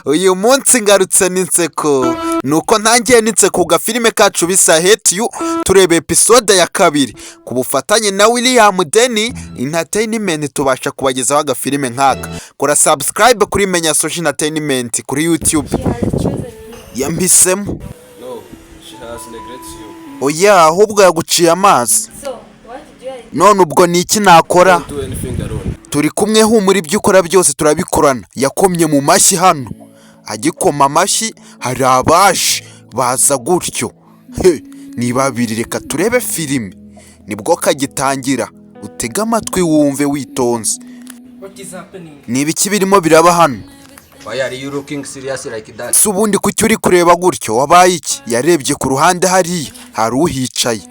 Uyu munsi ngarutse n'inseko, nuko ntangiye n'inseko ku gafilime kacu bisa Hate You. Tureba episode ya kabiri ku bufatanye na William Deni Entertainment. Tubasha kubagezaho agafilime nk'aka. Kora subscribe kuri Menya Social Entertainment kuri YouTube. She has chosen you. Yampisemo. No, she has neglected you. Oya, ahubwo yaguciye amazi. So, what do I do? None ubwo ni iki nakora? Don't do anything alone. Turi kumwe, humura, ibyo ukora byose turabikorana. Yakomye mu mashyi hano. Agikoma amashyi hari abaje baza gutyo. He, ni babiri. Reka turebe filime, nibwo kagitangira. Utege amatwi wumve witonze. What is happening? Ni ibiki birimo biraba hano? Why are you looking serious like that? Si ubundi kuki uri kureba gutyo? Wabaye iki? Yarebye ku ruhande hariya hari uhicaye.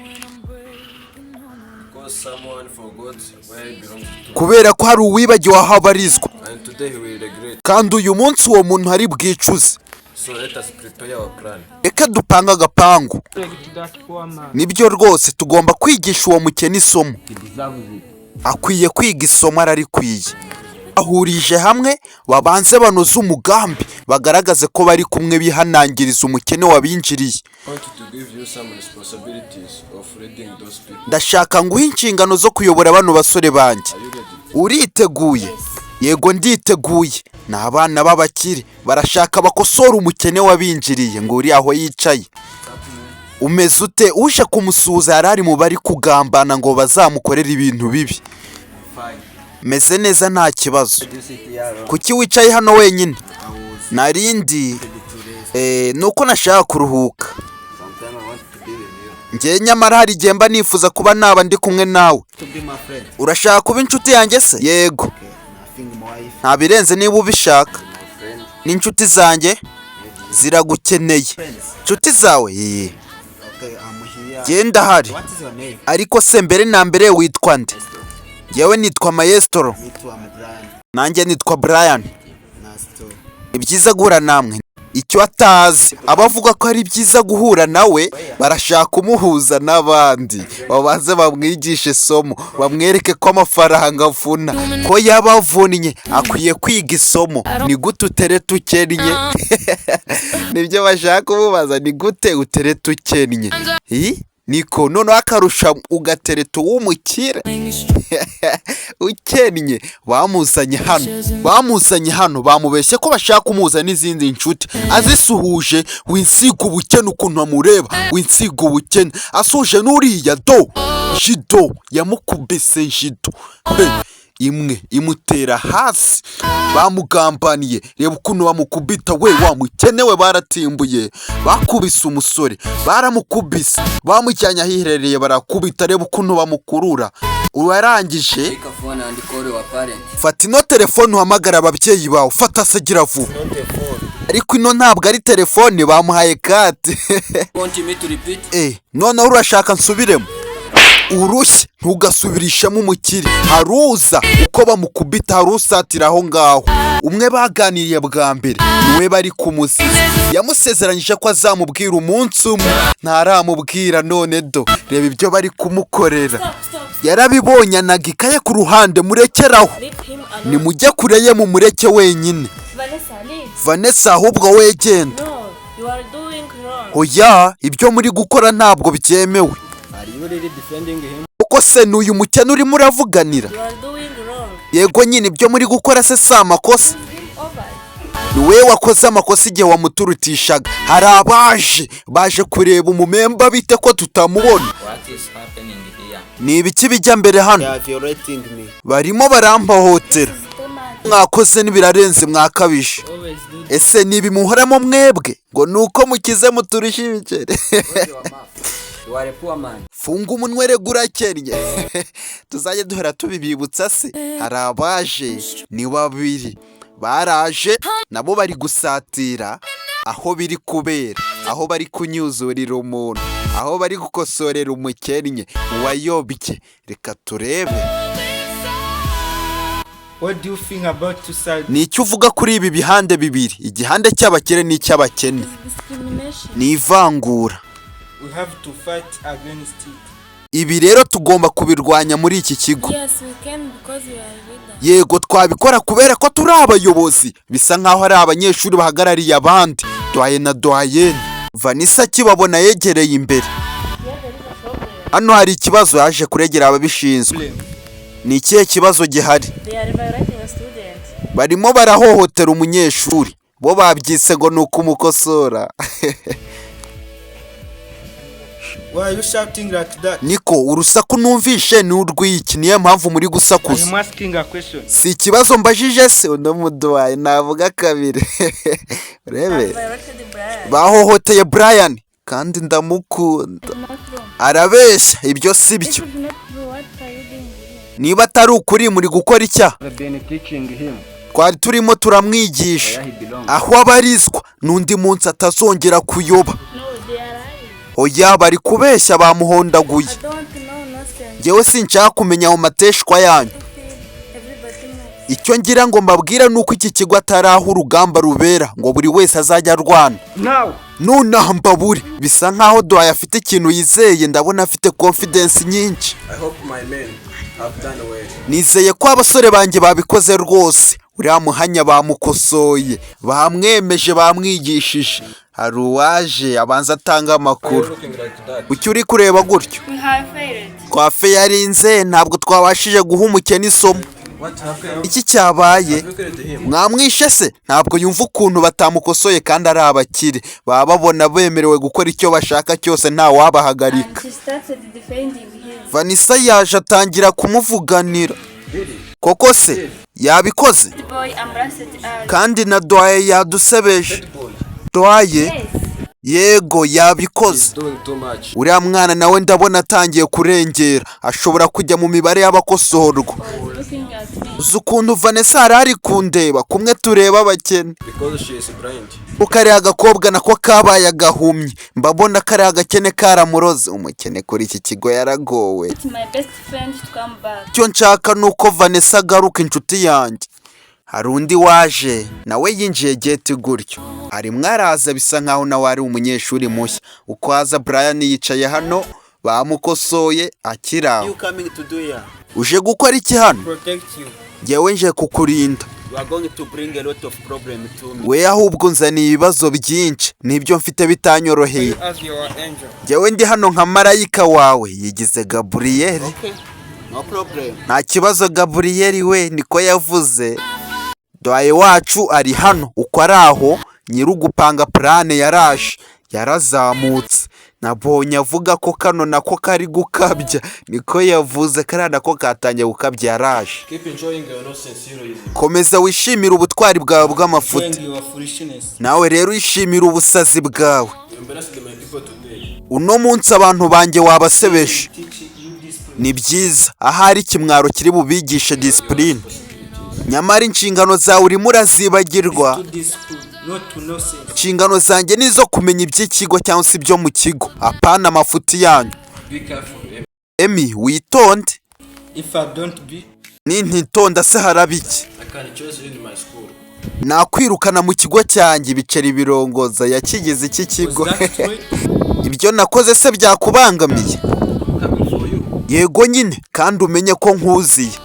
Because someone forgot where he belongs to. Kubera ko hari uwibagiwe aho abarizwa. And today he will regret. Kandi uyu munsi uwo muntu ari bwicuze. So let us prepare our plan. Reka dupange agapangu. Respect that poor man. Nibyo rwose, tugomba kwigisha uwo mukene isomo. He deserves it. Akwiye kwiga isomo, ararikwiye. Bahurije hamwe babanze banoze umugambi, bagaragaze ko bari kumwe, bihanangiriza umukene wabinjiriye. I want to give you some responsibilities of leading those people. Ndashaka nguhe inshingano zo kuyobora bano basore banjye. Are you ready? Uriteguye? Yego, nditeguye. Ni abana b'abakire, barashaka bakosora umukene wabinjiriye. Ngo uri aho yicaye, umeze ute? Uje kumusuhuza yari ari mu bari kugambana ngo bazamukorere ibintu bibi. Fine. Meze neza, nta kibazo. Do you sit here alone? Kuki wicaye hano wenyine? Narindi nuko nashaka kuruhuka. Sometimes I want to be with you. Njye nyamara hari igihe mba nifuza kuba naba ndi kumwe nawe. To be my friend. Urashaka kuba inshuti yanjye se? Yego. Okay, nothing more if Nta birenze niba ubishaka. My friend. N'inshuti zanjye ziragukeneye. Friends. Inshuti zawe? Ye. Okay, I'm here. Genda ahari. What is your name? Ariko se mbere na mbere witwa nde? Njyewe nitwa Maestro. Me too, I'm Brian. Nanjye nitwa Brian. Nice to. Ni byiza guhura namwe. Icyo atazi, abavuga ko ari byiza guhura nawe, barashaka kumuhuza n'abandi, babanze bamwigishe isomo, bamwereke ko amafaranga avuna, ko yabavunnye, akwiye kwiga isomo. Ni gute utereta ukennye? Nibyo bashaka kumubaza: ni gute utereta ukennye? Hi? Niko noneho akarusha ugatereta uw'umukire ukennye. Bamuzanye hano, bamuzanye hano, bamubeshye ko bashaka kumuhuza n'izindi nshuti. Azisuhuje, winsiga ubukene, ukuntu amureba, winsiga ubukene. Asuhuje n'uriya do jido, yamukubise jido. He, imwe imutera hasi. Bamugambaniye, reba ukuntu bamukubita. We wa mukene we, baratimbuye, bakubise umusore, baramukubise, bamujyanye ahiherereye, barakubita. Reba ukuntu bamukurura. Uwarangije. Take a phone and call your parents. Fata ino telefone uhamagara ababyeyi bawe. Fata se, gira vuba. Not a phone. Ariko ino ntabwo ari telefone, bamuhaye kate. Want me to repeat? Noneho urashaka nsubiremo? Urushyi ntugasubirishemo umukire. Haruza uko bamukubita, harusatira aho ngaho. Umwe baganiriye bwa mbere niwe bari kumuziza. Yamusezeranyije ko azamubwira umunsi umwe, ntaramubwira. None do, reba ibyo bari kumukorera. Stop, stop, stop. Yarabibonye, anaga ikaye ku ruhande. Murekeraho. Leave him alone. Nimujye kure ye, mumureke wenyine. Vanessa, leave. Vanessa, ahubwo we genda. No, you are doing wrong. Oya, ibyo muri gukora ntabwo byemewe. Are you really defending him? Kuko se ni uyu mukene urimo uravuganira? You are doing wrong. Yego nyine, ibyo muri gukora se si amakosa? Him over. Ni wowe wakoze amakosa igihe wamuturutishaga. Hari abaje baje kureba umumemba, bite ko tutamubona? What is happening here? Ni ibiki bijya mbere hano? They are violating me. Barimo barampahohotera. This is too much. Mwakoze n'ibirarenze, mwakabije. Always do. Ese ni ibi muhoramo mwebwe, ngo ni uko mukize muturusha ibiceri? Close your mouth. You are a poor man. Funga umunwa rega, urakennye. Tuzajya duhora tubibibutsa se. Hari abaje, ni babiri baraje nabo bari gusatira aho biri kubera, aho bari kunyuzurira umuntu, aho bari gukosorera umukennye wayobye. Reka turebe. What do you think about two sides? Ni icyo uvuga kuri ibi bihande bibiri, igihande cy'abakire n'icy'abakene? Discrimination. Ni ivangura. We have to fight against it. Ibi rero tugomba kubirwanya muri iki kigo. Yes, we can because we are leaders. Yego, twabikora kubera ko turi abayobozi. Bisa nkaho ari abanyeshuri bahagarariye abandi, doyen na doyenne. Vanessa akibabona yegereye imbere. Hano hari ikibazo, yaje kuregera ababishinzwe. Ni ikihe kibazo gihari? They are violating a student. Barimo barahohotera umunyeshuri, bo babyise ngo ni ukumukosora. Why are you shouting like that? Niko urusaku numvishe ni urw'iki? Niyo mpamvu muri I gusakuza? am asking a question. Si ikibazo mbajije se? Uno muduhaye navuga kabiri urebe. Violated Brian. Bahohoteye Brian kandi ndamukunda. Not wrong. Arabeshya, ibyo si byo. If it's not true, what are you doing here? Niba atari ukuri, muri gukora icyaha? We've been teaching him Twari turimo turamwigisha where he belongs. aho abarizwa, n'undi munsi atazongera kuyoba. No, they are lying. Oya, bari kubeshya, bamuhondaguye. I don't know nonsense. Njyewe sinshaka kumenya ayo mateshwa yanyu. Feel everybody moves. Icyo ngira ngo mbabwire ni uko iki kigo atari aho urugamba rubera ngo buri wese azajya arwana. Now, Nonaha mbabure, bisa nkaho duhaye afite ikintu yizeye, ndabona afite confidence nyinshi. I hope my men have done well. Nizeye ko abasore banjye babikoze rwose. Uriya muhanya bamukosoye, bamwemeje, bamwigishije. Hari uwaje abanza atanga amakuru. Looking like that. Kuki uri kureba gutyo? We have failed. Twafe yarinze, ntabwo twabashije guha umukene isomo. What happened? Iki cyabaye? Look at him. Mwamwishe se? Ntabwo yumva ukuntu batamukosoye kandi ari abakire, baba babona bemerewe gukora icyo bashaka cyose, nta wabahagarika. And she started defending him. Vanessa yaje atangira kumuvuganira. Koko se yabikoze? The boy embarrassed us. Kandi na doyen yadusebeje. Doyen? Yes. Yego, yabikoze. He's doing too much. Uriya mwana nawe ndabona atangiye kurengera, ashobora kujya mu mibare y'abakosorwa. Was looking at me. Uzi ukuntu Vanessa yari ari kundeba kumwe tureba abakene? Because she is blind. Kuko kariya agakobwa nako kabaye agahumyi, mbabona kariya agakene karamuroze. Umukene kuri iki kigo yaragowe. It's my best friend to come back. Icyo nshaka ni uko Vanessa agaruka, inshuti yanjye. Hari undi waje nawe yinjiye gate gutyo, arimo araza, bisa nkaho nawe ari umunyeshuri mushya. Uko aza, Brian yicaye hano, bamukosoye akiri aho. You coming to do here? Uje gukora iki hano? Protect you. Ngewe nje kukurinda. You are going to bring a lot of problem to me. We ahubwo nzaniye ibibazo byinshi, nibyo mfite bitanyoroheye. As your angel. Ngewe ndi hano nka marayika wawe, yigize Gaburiyeli. Okay. No problem. Nta kibazo, Gaburiyeli we niko yavuze. Doyen wacu ari hano, uko ari aho nyir'ugupanga plan yaraje, yarazamutse. Nabonye avuga ko kano nako kari gukabya, niko yavuze, kariya nako katangiye gukabya, yaraje. Keep enjoying your nonsense heroism. Komeza wishimire ubutwari bwawe bw'amafuti. Enjoying your foolishness. Nawe rero wishimire ubusazi bwawe. You embarrassed my people today. Uno munsi abantu banjye wabasebeje. Teach you discipline. Ni byiza, ahari ikimwaro kiri bubigishe discipline, nyamara inshingano zawe urimo urazibagirwa. To discipline, not to nonsense. Inshingano zanjye ni izo kumenya iby'ikigo cyangwa se ibyo mu kigo, apana amafuti yanyu. Be careful. Eh? Emi, witonde. If I don't be, Nintitonda se haraba iki? I can choose you in my school. Nakwirukana mu kigo cyanjye. Ibiceri birongoza yakigize iki was kigo. that true? Ibyo nakoze se byakubangamiye? I'm coming for you. Yego nyine, kandi umenye ko nkuziye. Shit.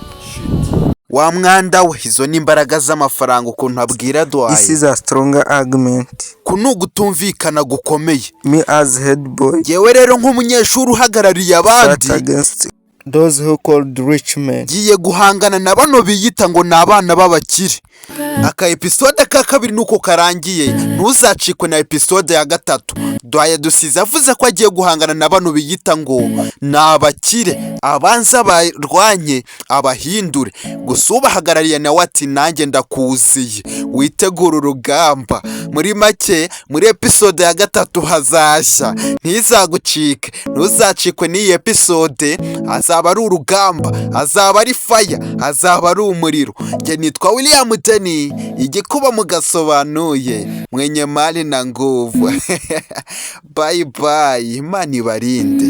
Wa mwanda we, izo ni imbaraga z'amafaranga ukuntu abwira This duhaye. is a stronger argument. Ku ni ugutumvikana gukomeye. Me as head boy Ngewe rero nk'umunyeshuri uhagarariye abandi fight against those who called rich men. ngiye guhangana na bano biyita ngo ni abana b'abakire. Aka episode ka kabiri nuko karangiye, ntuzacikwe na episode ya gatatu. Duhaye dusize avuze ko agiye guhangana na bano biyita ngo ni abakire, abanza barwanye abahindure. Gusa ubahagarariye nawe ati: "Nanjye ndakuziye, witegure urugamba." Muri make, muri episode ya gatatu hazashya, ntizagucike, ntuzacikwe n'iyi episode. Hazaba ari urugamba, hazaba ari fire, hazaba ari umuriro. Njye nitwa William Deni, igikuba mugasobanuye, mwenye mali na nguvu. Bye bye, Imana ibarinde.